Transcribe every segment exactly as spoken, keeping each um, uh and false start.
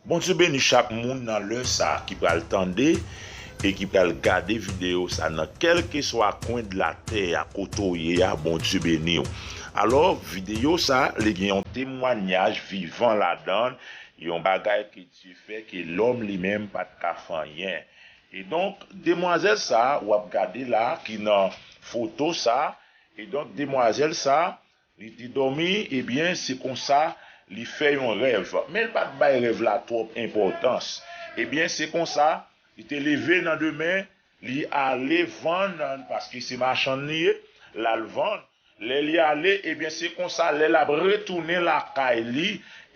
Bondye beni chak moun nan lè sa a ki pral tande e ki pral gade videyo sa a nan kèlkeswa kwen de latè a kote w ye a, Bondye beni w. Alò, videyo sa a, li gen yon temwayaj vivan ladan l, yon bagay ke Dye fè ke lòm li menm pa t ka fè anyen. E donk, demwazèl sa a, w ap gade la, ki nan foto sa a, e donk, demwazèl sa a, li te dòmi, ebyen, se konsa, li fè yon rèv. Men l pa t bay rèv la twòp enpòtans. Ebyen, se konsa, li te leve nan demen, li ale vann, paske se machann li ye, l al vann. Lè li ale, ebyen, se konsa, lè l ap retounen lakay li,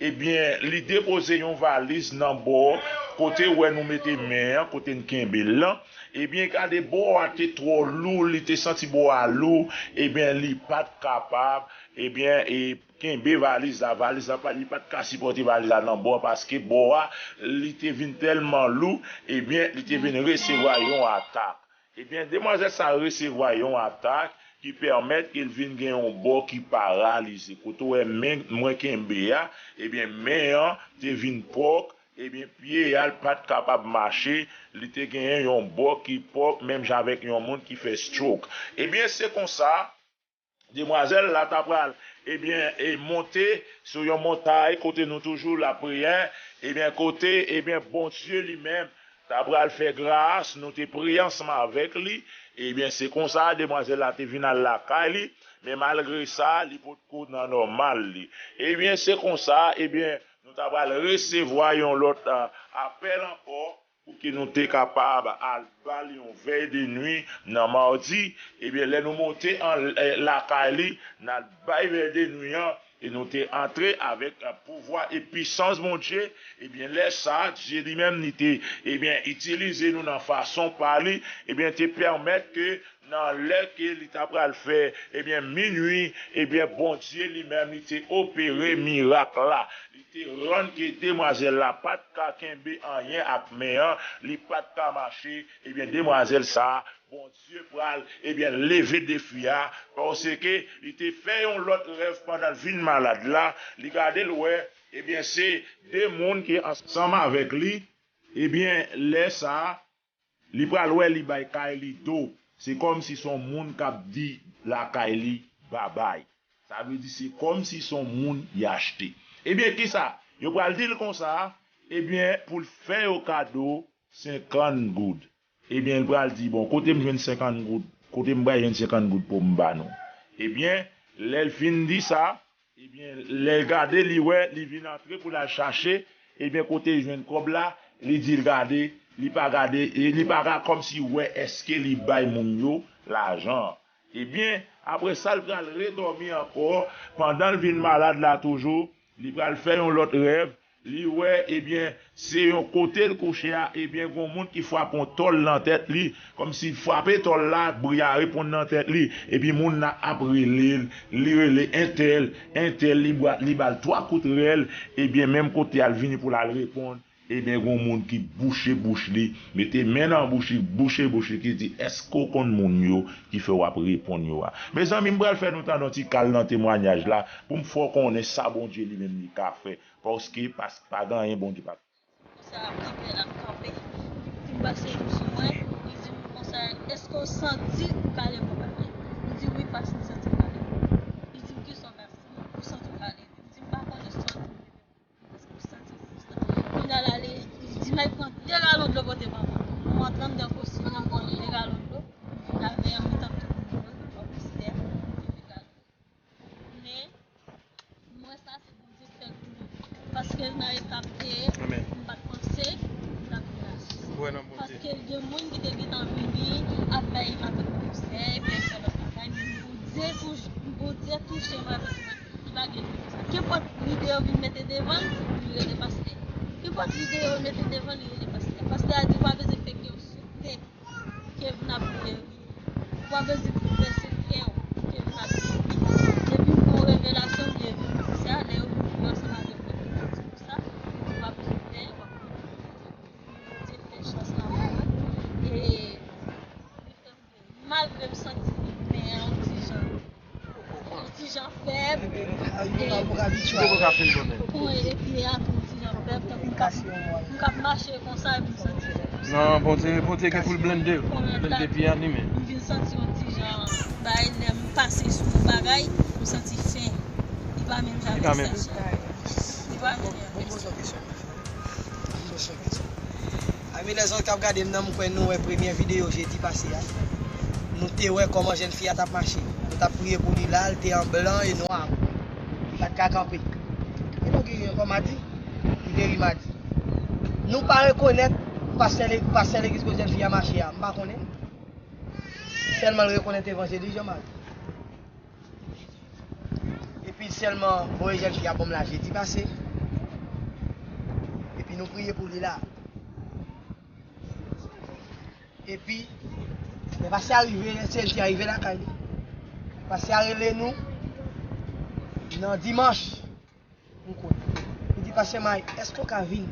ebyen, li depoze yon valiz nan bò kote w wè nou mete men an, kote n kenbe l lan. Ebyen, gade, bò a te twò lou, li te santi bò a lou, ebyen, li pa t kapab, ebyen, e kenbe valiz la. Valiz la, pa, li pa t ka sipòte valiz la nan bò a, paske bò a, li te vin tèlman lou, ebyen, li te vin resevwa yon atak. Ebyen, demwazèl sa a resevwa yon atak ki pèmèt ke l vin gen yon bò ki paralize. Kote w wè men mwen kenbe a, ebyen, men an te vin pòk, ebyen, pye a, l pa t kapab mache, li te genyen yon bò ki pòk, menm jan avèk yon moun ki fè stroke. Ebyen, se konsa, demwazèl la ta pral, ebyen, e monte sou yon montay kote nou toujou lapriyè, ebyen, kote, ebyen, Bondye li menm ta pral fè gras, nou te priye ansanm avèk li, ebyen, se konsa, demwazèl la te vin al lakay li, men malgre sa, li potko nan nòmal li. Ebyen, se konsa, ebyen, nou ta pral resevwa yon lòt, a, apèl ankò, pou ke nou te kapab al ba l yon vèy de nwi nan madi. Ebyen, lè nou monte an, eh, lakay li, n al bay vèy de nwi an, e nou te antre avèk, eh, pouvwa e pisans Bondye. Ebyen, lè sa a, Dye li menm, li te, ebyen, itilize nou nan fason pa li, ebyen, te pèmèt ke nan lè ke li ta pral fè, ebyen, minwi, ebyen, Bondye li menm, li te opere mirak la. Li te rann ke demwazèl la pa t ka kenbe anyen ak men an, li pa t ka mache, ebyen, demwazèl sa a, Bondye pral, ebyen, leve defi a, paske li te fè yon lòt rèv pandan l vin malad la, li gade l wè, ebyen, se de moun ki ansanm avèk li, ebyen, lè sa a, li pral wè li bay kay li do. Se kòmsi se yon moun k ap di lakay li babay. Sa vle di se kòmsi se yon moun y achte. Ebyen, kisa? Yo pral di l konsa, ebyen, pou l fè yo kado senkant goud. Ebyen, l pral di, bon, kote m jwenn senkant goud? Kote m pral jwenn senkant goud pou m ba nou? Ebyen, lè l fin di sa, ebyen, lè l gade, li wè, li vin antre pou l al chache, ebyen, kote l jwenn kòb la, li di l gade, li pa gade, e li pa ka kòmsi wè èske li bay moun yo lajan an. Ebyen, apre sa, l pral redòmi ankò, pandan l vin malad la toujou, li pral fè yon lòt rèv, li wè, ebyen, se yon kote l kouche a, ebyen, gon moun ki frape yon tòl nan tèt li, kòmsi l frape tòl la, bri a reponn nan tèt li, epi moun nan ap rele l, li rele entèl, entèl, li ba, li ba l twa kout rèl, ebyen, menm kote a l vini pou l al reponn, ebyen, gon moun ki bouche bouch li, mete men nan bouch li, bouche bouch li, ki di, èske w konn moun yo ki fè w ap reponn yo a? Mezanmi, m pral fè nou tande yon ti kal nan temwayaj la, pou m fè w konnen sa Bondye li menm li ka fè. Paske, pas, pa gen anyen Bondye pa. Konsa, ap kanpe, l ap kanpe. Li fin pase jou sou mwen, li di m konsa, èske w santi ou ka leve w pa leve? M di wi, pas, m santi m ka leve. Li di m kisa w ka, ou santi w ka leve? M di m pa konnen si w ap leve. Èske w santi fòs la? Li al ale, li di m al pran de galon dlo pote ban mwen. Mwen antre anndan kostim nan, m pran de galon dlo. M vin lave an mitan tout moun yo, m pran pistè, de galon. Men, mwen sa se Bondye k fè l pou mwen. Paske nan eta m te ye, m pa t panse m t ap vin la. Paske gen moun ki te gentan vini, ap bay matant konsèy, epi ap fè lòt bagay, men Bondye touche, Bondye touche m avèk mwen. Li pa gen lide konsa. Kenpòt lide yo vin mete devan l, li rele pastè. Kenpòt lide yo mete devan l, li rele pastè. Pastè a di, ou pa bezwen fè kè w sou tè, ke vin ap priye. Ou pa bezwen pou vèse kè w, ke vin ap priye. Depi m gon revelasyon, m leve pou sa, lè yo vin priye ansanm avèk mwen, pou di konsa, ou pa bezwen pè, w ap priye. Bondye fè chans la pou mwen. E li fè m byen. Malgre m santi men an yon ti jan, yon ti jan fèb, e, e pye a tou yon ti jan fèb, tankou Kase yon mwa. M k ap mache konsa epi m santi. Non, Bondye, Bondye gen pou l blende. Blende pye a li menm. M vin santi yon ti jan bagay lè m pase sou yon bagay, m santi fen. Li pa menm jan avèk sa. Li pa menm jan avèk sa. Ami lèzòt k ap gade m nan, m kwè nou wè premyè videyo jedi pase a. Nou te wè kòman jèn fi a t ap mache. Nou t ap priye pou li la, l te an blan e nwa. Li pa t ka kanpe. E nou gen ankò madi? Li geri madi. Nou pa rekonèt pastè le-, pastè legliz kote jèn fi a mache a. M pa konnen. Sèlman l rekonèt evanjelis Jan Mari. Epi sèlman voye jèn fi a ban m la jedi pase. Epi nou priye pou li la. Epi, lè pastè a rive, jèn fi a rive lakay li. Pastè a rele nou nan dimanch. M konnen. Li di, "Pastè May, èske w ka vin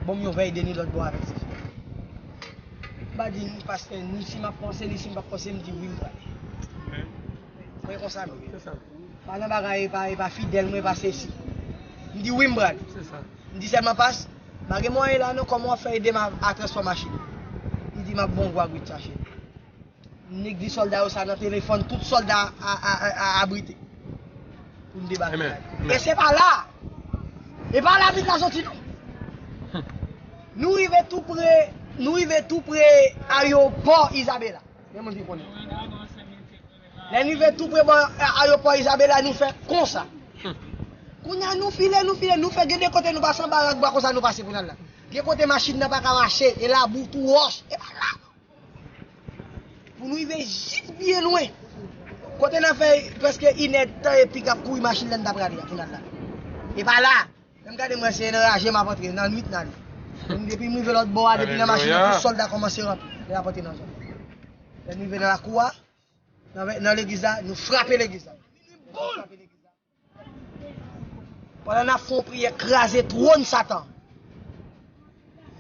ban m yon vèy de nwi lòt bò avèk ti fi a?" M pa di ni pastè, ni si m ap panse, ni si m p ap panse, m di, "Wi, m prale." Mwen konsa m ye. Pa nan bagay, e pa, e pa fidèl mwen, e pa sesi. M di, "Wi, m prale." M di, "Sèlman pas, m pa gen mwayen la non, kòman w ap fè ede m a, a transfè machin?" Li di, "M ap ba w gwa gwit sa, cheri." Nèg di sòlda yo sa nan telefòn, tout sòlda a, a, a, a abrite. Pou n debake. E se pa la. E pa la vit la soti non. Nou rive tou pre, nou rive tou pre ayewopò Izabela. Gen moun ki konnen. Lè n rive tou pre bò ayewopò Izabela, nou fè konsa. Kounye a nou file, nou file, nou fè gen de kote nou pase anba rak bwa konsa nou pase pou n al la. Gen kote machin nan pa ka mache, e labou tou wòch, e pa la. Pou nou rive jis byen lwen. Kote n a fè prèske inèdtan epi k ap kouri machin la n t ap rale a pou n al la. E pa la. Lè m gade m wè se anraje m ap antre nan nwit n ale. Depi m rive lòt bò a, depi nan machin nan, tout sòlda kòmanse rantre. Lè n ap antre nan zòn. Lè n rive nan lakou a, nan, nan legliz la, nou frape legliz la. Pandan n ap fè yon priyè kraze twòn Satan.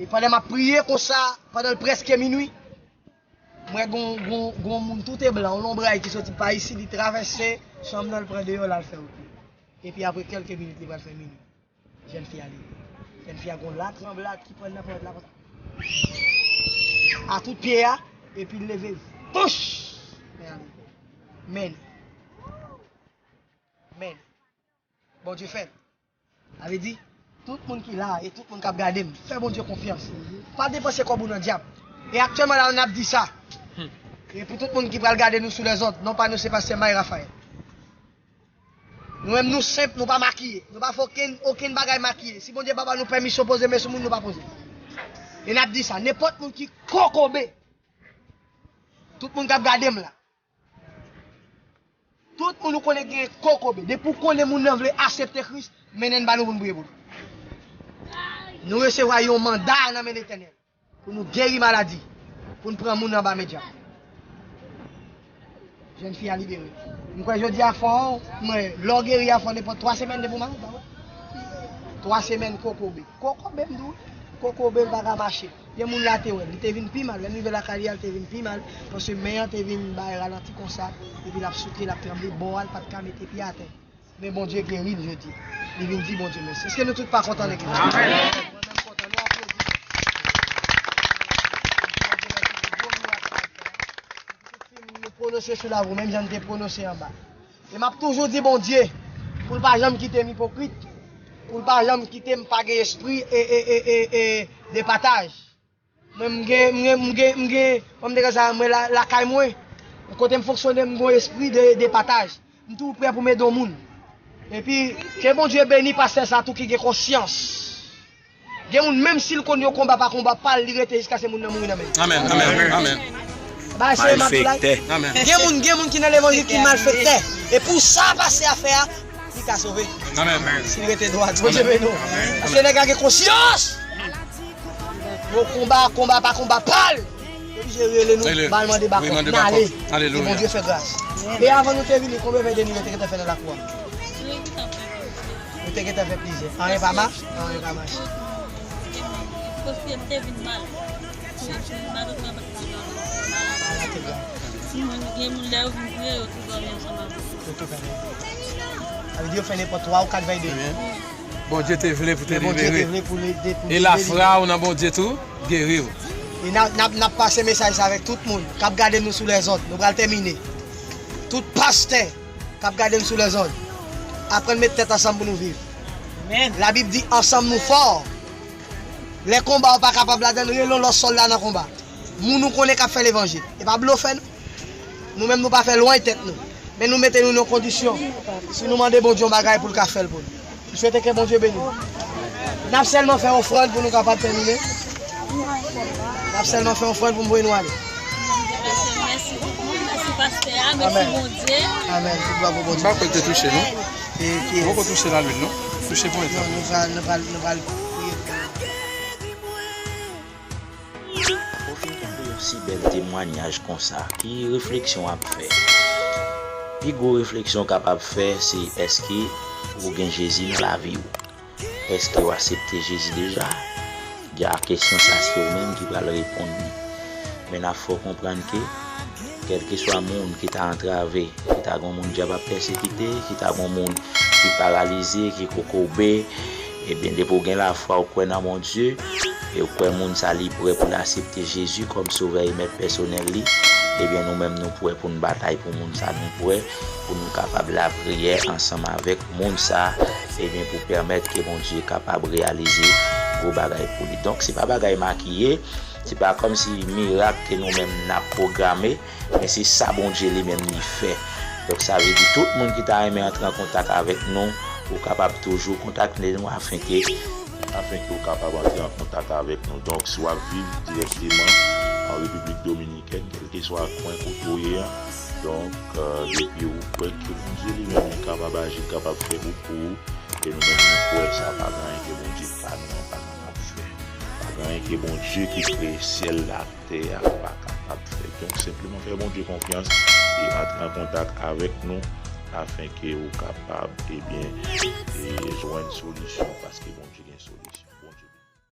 E pandan m ap priye konsa, pandan l prèske minui, m wè gon, gon, gon moun tout e blan, yon lonbray ki soti pa isi, li travèse chanm nan, l pran deyò, l al fè wout li. Epi apre kèlke minit, li pral fè minui. Jèn fi a leve. Jèn fi a gon latranblad ki pran l nan pòt la konsa. A tout pye a, epi l leve. Pouch! Men, men. Bondye fè l. Sa vle di, tout moun ki la e tout moun k ap gade m, fè Bondye konfyans. Pa depanse kòb ou nan dyab. E aktyèlman la, n ap di sa. E pou tout moun ki pral gade nou sou lèzòd, non pa nou se pastè May Raphaël. Nou menm nou senp, nou pa makiye. Nou pa fè okenn, okenn bagay makiye. Si Bondye pa ba nou pèmisyon poze men sou moun, nou pa poze. E n ap di sa, nenpòt moun ki kokobe. Tout moun k ap gade m la. Tout moun ou konnen gen kokobe. Depi w konnen moun nan vle aksepte Kris, mennen n ba nou pou n priye pou li. Nou resevwa yon manda nan men Letènèl pou nou geri maladi, pou n pran moun anba men dyab. Jèn fi a libere. M kwè jodi a fò, mwen, lè w geri a fò nenpòt twa semèn depi w malad, pa vre? Twa semèn kokobe. Kokobe m di w, kokobe l pa ka mache. Gen moun la te wè l, li te vin pi mal. Lè m rive lakay li a, li te vin pi mal. Paske men an te vin bay ralanti konsa. Epi l ap souke, l ap tranble. Bò a, l pa t ka mete pye atè. Men Bondye geri l jodi. Li vin di Bondye mèsi. Èske nou tout pa kontan legliz? Amèn. Mwen menm kontan, nou aplodi. Nou pwononse sou lavi w, menm jan n te pwononse anba. E m ap toujou di Bondye, pou l pa janm kite m ipokrit, pou l pa janm kite m pa gen espri e, e, e, e, e de pataj. Mwen, m gen, m gen, m gen, m gen, kòm te sa, mwen la, lakay mwen, kote m fonksyone, m gen espri de, de pataj. M toujou prè pou m ede yon moun. Epi, ke Bondye beni pastè sa tou ki gen konsyans. Gen moun, menm si l konn yon konba pa konba pa l, li rete jiskaske moun nan mouri nan men l. Amèn, amèn, amèn. Bagay serye m ap di w la. Malfektè. Amèn. Gen moun, gen moun ki nan levanjil ki malfektè. E pou sa pastè a fè a, li ka sove. Amèn. Si l rete dwat, Bondye beni w. Paske nèg la gen konsyans. Bon, konba, konba pa konba pa l. Li oblije rele nou, ba l mande bakòp, n ale. Alelouya. E Bondye fè gras. E avan nou te vini, konbyen vèy de nwi nou te gentan fè nan lakou a? Nou te gentan fè plizyè. Anyen pa mache? Anyen pa mache. Paske m te vin mal. Malad mwen pa t ka dòmi. Malad te grav. Si moun, gen moun lè yo vin priye, yo tou dòmi ansanm avè m. Yo tou fè vèy. Sa vle di yo fè nenpòt twa ou kat vèy de nwi. Bondye te vle pou te libere. E lafwa w nan Bondye tou geri w. E n ap pase mesaj sa avèk tout moun k ap gade nou sou lèzòd. Nou pral tèmine. Tout pastè k ap gade m sou lèzòd, aprann met tèt ansanm pou nou viv. Labib di, ansanm nou fò. Lè konba ou pa kapab ladan l, rele yon lòt sòlda nan konba. Moun ou konnen k ap fè levanjil. E pa blofè, non. Nou menm, nou pa fè lwanj tèt nou. Men nou mete nou nan yon kondisyon. Si nou mande Bondye yon bagay pou l ka fè l pou nou. M swete ke Bondye beni nou. N ap sèlman fè ofrann pou nou kapab tèmine. N ap sèlman fè ofrann pou m voye nou ale. Mèsi, mèsi pastè a, mèsi Bondye. Amèn. Tout glwa pou Bondye. M pa kwè l te touche, non? Poko touche nan lwil, non? Touche ponyèt la. Non, nou pral, nou pral, nou pral priye pou li. Ou fin tande yon si bèl temwanyaj konsa, ki refleksyon w ap fè? Pi gwo refleksyon w kapab fè, se èske ou gen Jezi nan lavi w? Èske w aksepte Jezi deja? Dja kesyon sa se ou menm ki pral reponn li. Men n ap fè w konprann ke, kèlkeswa moun ki ta antrave, ki ta gen moun dyab ap pèsekite, ki ta gen moun ki paralize, ki kokobe, ebyen, depi w gen lafwa, w kwè nan Bondye, e w kwè moun sa li prè pou l aksepte Jezi kòm Sovè e Mèt pèsonèl li, ebyen, nou menm nou prè pou n batay pou moun sa, nou prè pou nou kapab lapriyè ansanm avèk moun sa, ebyen, pou pèmèt ke Bondye kapab reyalize gwo bagay pou li. Donk, se pa bagay makiye, se pa kòmsi mirak ke nou menm n ap pwograme, men se sa Bondye li menm li fè. Donk, sa vle di tout moun ki ta renmen antre an kontak avèk nou, ou kapab toujou kontakte nou afenke, afenke ou kapab antre an kontak avèk nou. Donk, si w ap viv dirèkteman an Repiblik Dominikèn, kèlkeswa kwen kote w ye a, donk, euh, depi ou kwè ke Bondye li menm li kapab aji, li kapab fè pou, pou ou, e nou menm nou kwè sa pa gen anyen ke Bondye pa nou an pa kapab fè. Pa gen anyen ke Bondye ki kreye syèl la tè a pa kapab fè. Donk, senpleman fè Bondye konfyans e antre an kontak avèk nou afenke ou kapab, ebyen, e jwenn solisyon, paske Bondye gen solisyon.